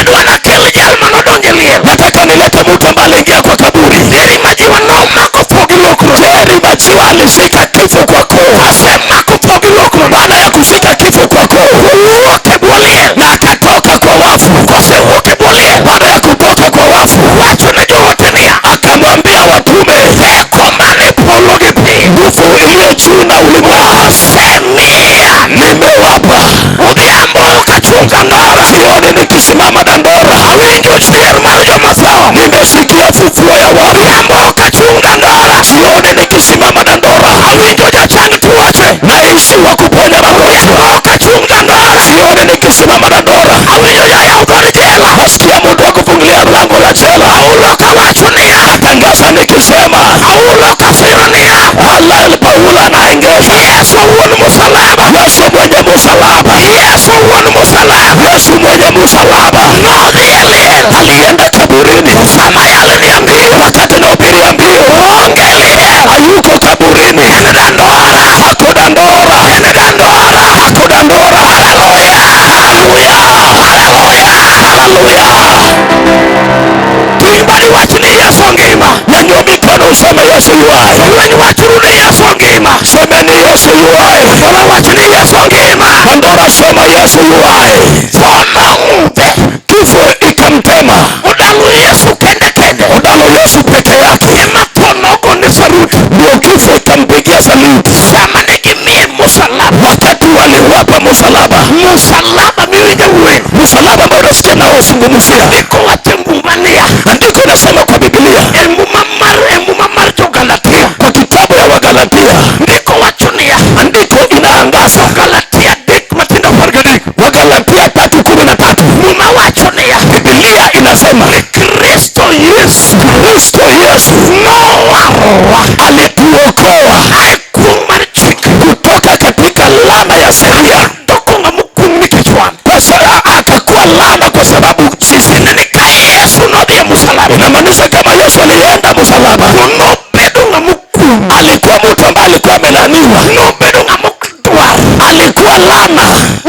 Adwa nakel jal manodonjo e liel. Nataka nilete mtu ambaye aliingia kwa kaburi. Jerry Majiwa nomako tho gi lokro. Jerry Majiwa alishika kifo kwa koo. Osemako tho gi lokro. Baada ya kushika kifo kwa koo, Owuok e bwo liel. Na akatoka kwa wafu. Kosewuok e bwo liel. Baada ya kutoka kwa wafu, Wacho ne joote niya. Akamwambia watume, Teko mane polo gi piny. Nguvu iliyo juu na ulimwengu Osemiya. Nimewapa. Odhiambo kachung' Dandora. Jioni nikisimama Dandora, Awinjo chier mar joma tho. Nimesikia fufuo ya wafu. Odhiambo kachung' Dandora. Jioni nikisimama Dandora, Awinjo jachang tuoche. Nahisi wa kuponya magonjwa. Odhiambo kachung' Dandora. Jioni nikisimama Dandora, Awinjo jayaw dhood jela. Nasikia mtu wa kufungulia mlango la jela. Paulo kawacho niya. Natangaza nikisema, Paulo kasiro niya. Allah Paulo anaongeza, Yesu wuon musalaba. Yesu mwenye musalaba. Yesu wuon musalaba. Yesu mwenye musalaba. Nodhi e liel. Alienda kaburini. Sama yalo ni mbio. Wakati nahubiria mbio, Onge liel. Hayuko kaburini. En Dandora. Ako Dandora. En Dandora. Ako Dandora. Haleluya. Haleluya. Haleluya. Haleluya. Ting' badi wach ni Yesu ngima. Nyanyua mikono useme Yesu yu hai. Jolweny wachuru ni Yesu ngima. Semeni Yesu yu hai. Dandora wach ni Yesu ngima. Dandora sema Yesu yu hai. Tho nong'udhe. Kifo ikamtema. Odalo Yesu kende kende. Odalo Yesu peke yake. Ema tho nogone sarut. Ndio kifo ikampigia saluti. Sama ne gimiye musalaba. Wakati waliwapa musalaba. Musalaba miwinjo wuoyeno. Msalaba ambao unasikia naozungumzia. Ndiko wacho e Muma niya. Andiko inasema kwa Biblia. E Muma mar jo-Galatia. Kwa kitabu ya Wagalatia. Ndiko wacho niya. Andiko inaangaza. Galatia 3:13. Wagalatia 3:13. Muma wacho niya. Biblia inasema Kristo Yesu. Kristo Yesu Nowarowa. Alituokoa Ae kuong' mar chik. Kutoka katika laana ya sheria. Doko ng'ama okum nikech wan. Kwa sababu akakuwa laana kwa sababu sisi. Tiende ni ka Yesu nodhi e musalaba. Inamaanisha kama Yesu alienda msalaba, To nobedo ng'ama okum. Alikuwa mtu ambaye alikuwa amelaaniwa. Nobedo ng'ama ok dwar. Alikuwa laana.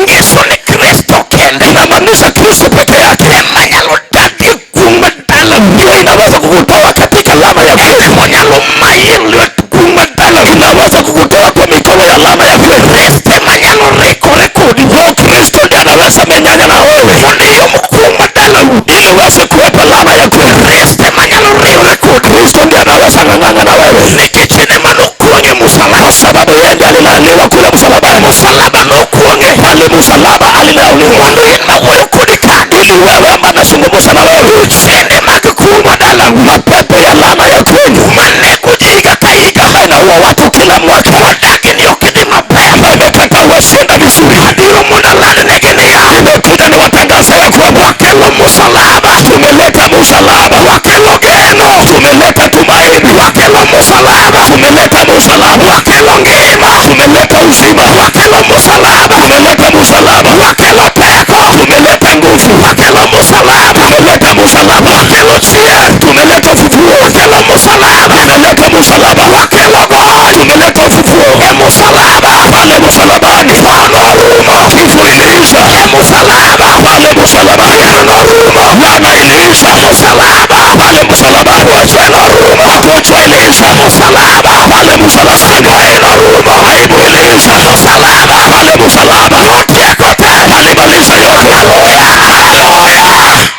Nyiso ni Kristo kende. Inamaanisha Kristo peke yake Ema nyalo dagi e kuong' mar dalau. Ndio inaweza kukutoa katika laana ya En kifo. emonyalo mayi e lwet kuong' mar dalau. Inaweza kukutoa kwa mikono ya laana ya kifo. Kristo ema nyalo rekore kodi. Roho Kristo ndiye anaweza menyana na wewe Mondo iyom kuong' mar dalau. Ili uweze kuepa laana ya kifo. Kristo ema nyalo riwre kodi. Kristo ndiye anaweza ng'ang'ana na wewe Nikech en ema nokuong'e musalaba. Kwa sababu yeye ndiye alilaaniwa kule msalabani. Musalaba nokuong'e. Pale msalaba alilaaniwa. Mondo in mawuoyo kodi ka. Ili wewe ambaye nazungumza na wewe, Jochiende mag kuong' mar dalau. Mapepo ya laana ya kwenu Manego ji higa ka higa. Ambaye inaua watu kila mwaka, Modagi ni ok idhi maber. Ambaye imekataa wasienda vizuri. Abiro mondo alandnegi niya. Nimekuja niwatangazie ya kwamba Wakelo musalaba. Tumeleta msalaba, Wakelo geno. Tumeleta tumaini, Wakelo musalaba. Tumeleta msalaba, Wakelo ngima. Tumeleta uzima, Wakelo musalaba. Tumeleta msalaba, Wakelo teko. Tumeleta nguvu, Wakelo musalaba. Tumeleta msalaba, Wakelo chier. Tumeleta ufufuo, Wakelo musalaba. Tumeleta msalaba, Wakelo gony. Tumeleta ufufuo E musalaba. Pale msalabani. Tho norumo. Kifo iliisha E musalaba. Pale msalabani. Chier norumo. Laana iliisha Musalaba. Pale msalabani. Tuoche norumo. Magonjwa iliisha Musalaba. Pale msalabani. Norumo. Aibu iliisha Musalaba. Pale msalaba. Notieko te. Alimaliza yote. Haleluya. Haleluya.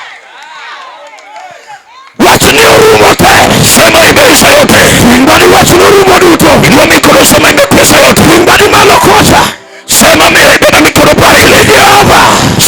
Wach ni orumo te. Sema imeisha yote. Badi wach ni orumo duto. Inua mikono sema imekwisha yote. Badi malo kocha. Sema beba mikono pale. Jehova.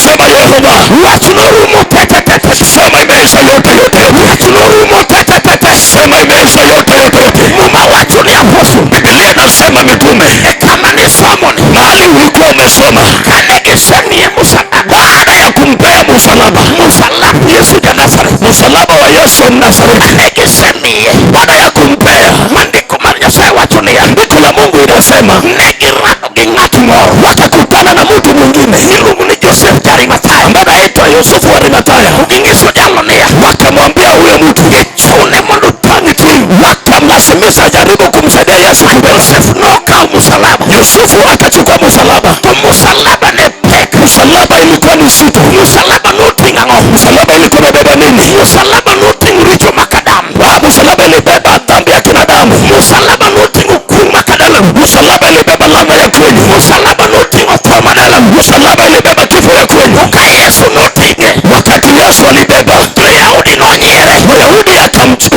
Sema Yehova. Wach norumo te te te te. Sema imeisha yote yote yote. Wach norumo te te te te. Sema imeisha yote yote yote. Muma wacho ni apostle. Biblia inasema mitume. E kama ni somo ni. Mahali ulikuwa umesoma. Kane gisemiye musalaba. Baada ya kumpea msalaba. Musalaba Yesu ja Nazareth. Msalaba wa Yesu Mnazareti. Kane gisemiye. Baada ya kumpea. Mandiko mar Nyasaye wacho niya. Andiko la Mungu inasema. Ne girado gi ng'at moro. Wakakutana na mtu mwingine. Miluongo ni Joseph ja Arimathaya. Ambaye anaitwa Yusufu wa Arimathaya. Ginyiso jalo niya. Wakamwambia huyo mtu. Gichune mondo otang' ting'. Wakamlazimisha jaribu kumsaidia Yesu kubeba. Joseph nokawo musalaba. Yusufu akachukua msalaba. To musalaba ne pek. Msalaba ilikuwa ni zito. Musalaba noting'o ang'o? Msalaba ilikuwa imebeba nini? Musalaba noting'o richo mag Adam. Msalaba ilibeba dhambi ya kinadamu. Musalaba noting'o kum mag dalau. Msalaba ilibeba laana ya kwenu. Musalaba noting'o tho ma dalau. Msalaba ilibeba kifo ya kwenu. Ka Yesu noting'e, Wakati Yesu alibeba, jo-Yahudi nonyiere. Wayahudi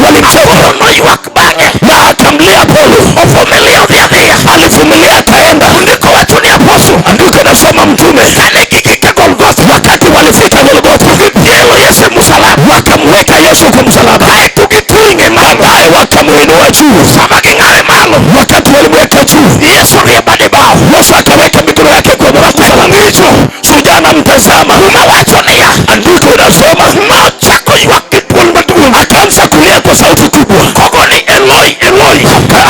walimcheka Apolo noywak bang'e. na akamlia Apolo. Ovumilia odhi adhiya. Alivumilia akaenda. Ndiko wacho ni apostle. Andiko nasoma mtume, Kane gigike Golgotha, wakati walifika Golgotha, gipielo Yesu e musalaba. wakamweka Yesu kwa msalaba, Kaeto giting'e malo. baadaye wakamuinua juu. Sama ging'are malo, Wakati walimweka juu, Yesu rie bade bao. Yesu akaweka mikono yake kwa msalaba. Shujaa anamtazama. Mawacho niya, Andiko inasoma nochako ywak gi dwol maduong'. akaanza kulia kwa sauti kubwa, Kogo ni Eloi, Eloi,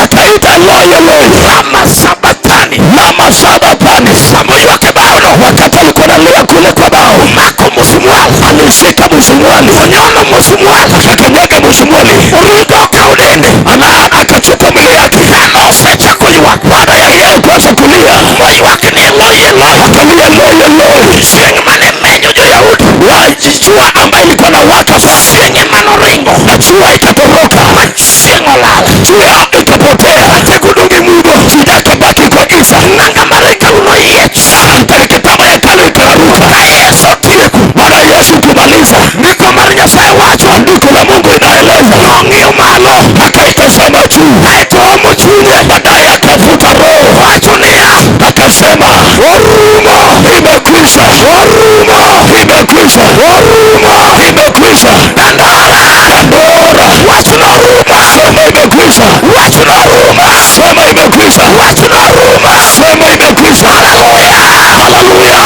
akaita Eloi, Eloi lama sabatani. lama sabakthani. Sama oywak e baono, Wakati alikuwa analia kule kwa bao, omako musmwal. alishika msumwali, Onyono musmwal. akakanyaga msumwali, Oruto okawo dende. ana akachukua mwili yake. Kanosechako ywak, Baada ya yeye kuanza kulia, moywak ni Eloi, Eloi. akalia Eloi, Eloi. Chieng' mane menyo jo-Yahudi, Jua ambayo ilikuwa na waka chieng' ema noringo, na jua ikatoroka, ma chieng' olal. jua ikapotea, Ratego odong' e mudho. shujaa akabaki kwa giza, Nanga mar hekalu noyiech. kitamba ya hekalu ikararuka. Ka Yesu otieko, Baada ya Yesu kumaliza, ndiko mar Nyasaye wacho, andiko la Mungu inaeleza nong'iyo malo, akaitazama juu, kaeto omo chunye, baadaye akavuta roho, owacho niya, akasema orumo, imekwisha, orumo, imekwisha, orumo. imekwisha. Dandora, Dandora, wachno orumo, sema imekwisha, wachno orumo, sema imekwisha, wachno orumo. sema imekwisha. Haleluya, Haleluya,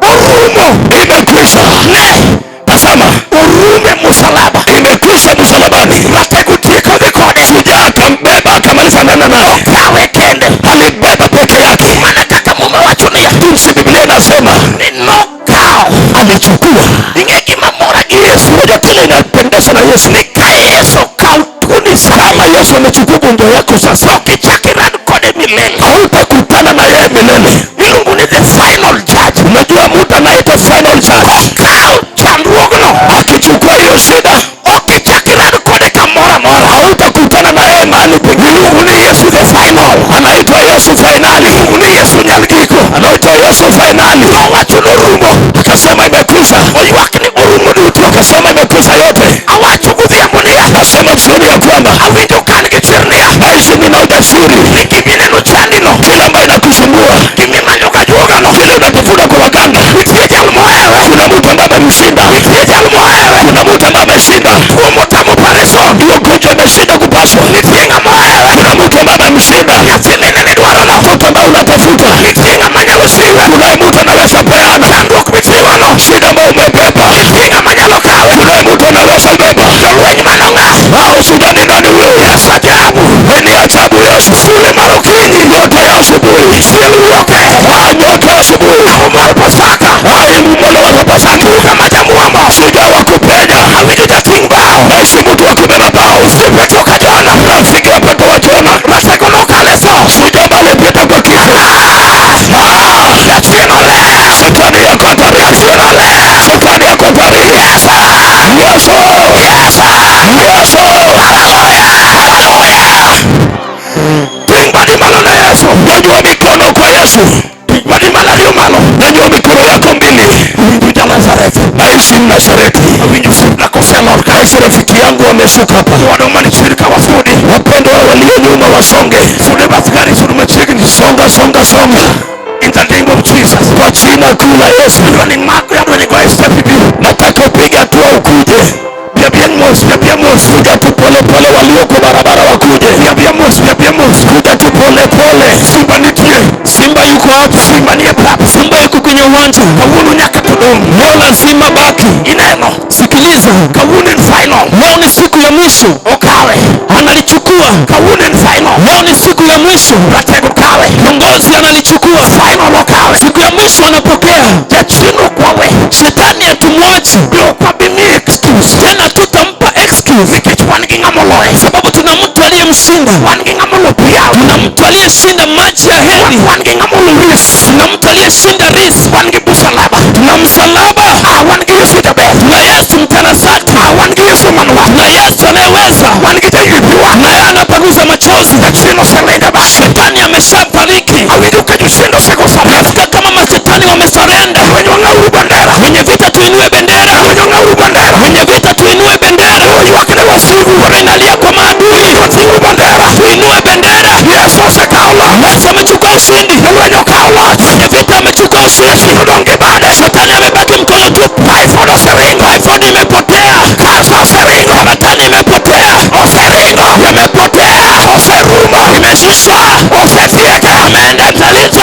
orumo. imekwisha. Ne, Tazama, orume musalaba. imekwisha msalabani. Ratego tieko dhi kode, Shujaa akambeba akamaliza nana naye, okawe kende. alibeba peke yake. Mana kaka Muma wacho niya, Jinsi Biblia inasema ni nokawo. alichukua. Ing'e gima mora gi Yesu, Unajua kile inapendeza na Yesu, ni ka Yesu okaw tuoni kama Yesu amechukua ugonjwa yako sasa, ok ichak irad kode milele. hautakutana na yeye milele. Iluongo ni the final judge. Unajua mtu anaitwa final judge, Okaw chandruogno, akichukua hiyo shida, ok ichak irad kode kamoro amora. hautakutana na yeye mahali pengine. Iluongo ni Yesu the final. Anaitwa Yesu finali, Iluongo ni Yesu nyal giko. anaitwa Yesu finali. Nowacho norumo. Akasema imekwisha, Oywak ni orumo duto. akasema imekwisha yote. Awacho godhiambo niya, Nasema jioni ya kwamba awinjo ka an gi chir niya, naishi nina ujasiri, ni gimineno chandino, kile ambayo inakusumbua, gimimanyo gajuogano, kile unatafuta kwa waganga, nitie jal mohewe, kuna mtu ambaye amemshinda, nitie jal mohewe, kuna mtu ambaye ameshinda. tuo motamo parison, Hiyo gonjwa imeshinda kupaswa, nitie ng'ama ohewe, kuna mtu ambaye amemshinda. nyathi minene dwarono, Mtoto ambaye unatafuta, nitie ng'ama nyalo chiwe, kunaye mtu anaweza peana. chandruok miting'ono, Shida ambayo umebeba, nitie ng'ama nyalo kawe, kunaye mtu anaweza beba. jolweny manong'a, Hao shujaa ni nani huyo? Yesu ajabu, Ni ajabu Yesu. sulwe mar okinyi, Nyota ya asubuhi, chiel wuoke, nyota ya asubuhi, ao mar Pasaka, hai mmoja wa Pasaka, kama jamuombo, shujaa wa kupenya, awinjo jating' bao, naishi mtu wa kubeba bao, osiepe Petro ka Jona, rafiki wa Petro wa Jona, ratego nokale tho, shujaa ambaye alipita kwa kifo. Jachien olewo, Shetani yako hatarini, jachien olewo, shetani yako hatarini. Yesu, Yesu, Yesu, Yesu, haleluya, haleluya. Ting' badi malo ne Yesu, Nyanyua mikono kwa Yesu, ting' badi malo ariyo malo, nyanyua mikono yako mbili. awinjo ja Nazareth, Naishi Mnazareti, awinjo osiepna koselor ka, naishi rafiki yangu wameshuka hapa. wadong' mani chien ka wasudi, Wapendwa walio nyuma wasonge, sud e bath gari, sud machiegni, songa, songa, songa in the name of Jesus. kwa jina kuu la Yesu. Adwa ni mako, adwa ni goyo step ibi, Nataka upige hatua ukuje, bia mos, bia mos, kuja tu pole pole, walioko barabara wakuje, bia mos, bia mos, kuja tu pole pole. Simba nitie, Simba yuko hapa, Simba nie pap, Simba yuko kwenye uwanja. kawuono nyaka to dong', Leo lazima baki. ineno, Sikiliza, kawuono en final, leo ni siku ya mwisho, okawe, analichukua. kawuono en final, Leo ni siku ya mwisho, ratego kawe, kiongozi analichukua. final okawe, Siku ya mwisho anapokea. jachien ok wawe, Shetani hatumwachi be ok wabi miye excuse, tena, tutampa excuse nikech wan gi ng'ama oloye, sababu tuna mtu aliyemshinda, wan gi ng'ama olo pi yawa, tuna mtu aliyeshinda maji ya heri, wan gi ng'ama olo ris, tuna mtu aliyeshinda risi, wan gi musalaba, tuna msalaba. Yesu. Odong' gi bade. Shetani amebaki mkono tupu. Typhoid oseringo. Typhoid imepotea. Kansa oseringo. Saratani imepotea. Oseringo. Imepotea. Oserumo. Imeshushwa. Osetieke. Ameenda mtalizo.